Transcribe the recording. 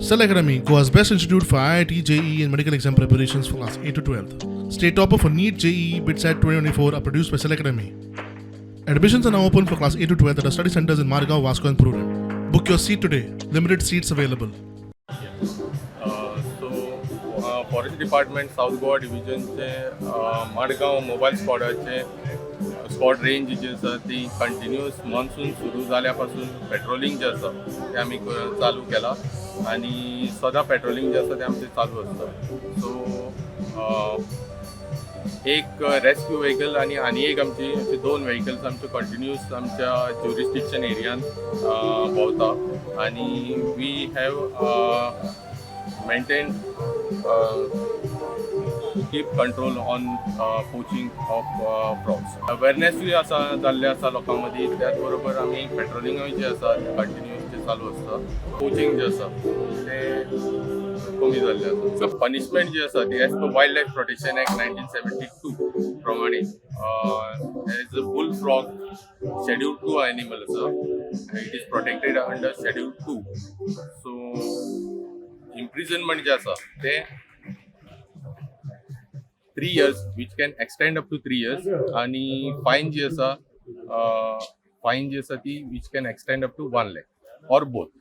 Cell Academy, Goa's best institute for IIT, JEE, and medical exam preparations for class 8 to 12. State topper for NEET, JEE, BITSAT 2024 are produced by Cell Academy. Admissions are now open for class 8 to 12 at our study centers in Margao, Vasco, and Prudent. Book your seat today. Limited seats available. So forest department South Goa डिविजनचे Madgaon mobile स्कॉडाचे spot range जी आसा ती continuous monsoon सुरू जाल्या पासून patrolling जें आसा तें आमी चालू केलां आनी सदां पेट्रोलिंग जें आसा तें आमचें चालू आसता. सो एक रेस्क्यू व्हेकल आनी आनी एक आमची अशी दोन व्हेकल्स आमच्यो कंटिन्युअस आमच्या ज्युरिस्डिक्शन एरियान भोंवता आनी we have maintain keep control on poaching of frogs. अवेरनेसूय आसा जाल्ले आसा लोकां मदीं. त्याच बरोबर आमी पेट्रोलिंगूय जें आसा तें कंटिन्युअस जें चालू आसता. पोचिंग जें आसा तें कमी जाल्लें आसा. सो पनिशमेंट जी आसा ती as per Wild Life Protection Act 1972 प्रमाणे, as a bull frog Schedule 2 animal आसा, it is protected under Schedule 2, so imprisonment जे आसा तें 3 years, which can extend up to 3 years, आणि फायन जी आसा ती which can extend up to 1 lakh or both.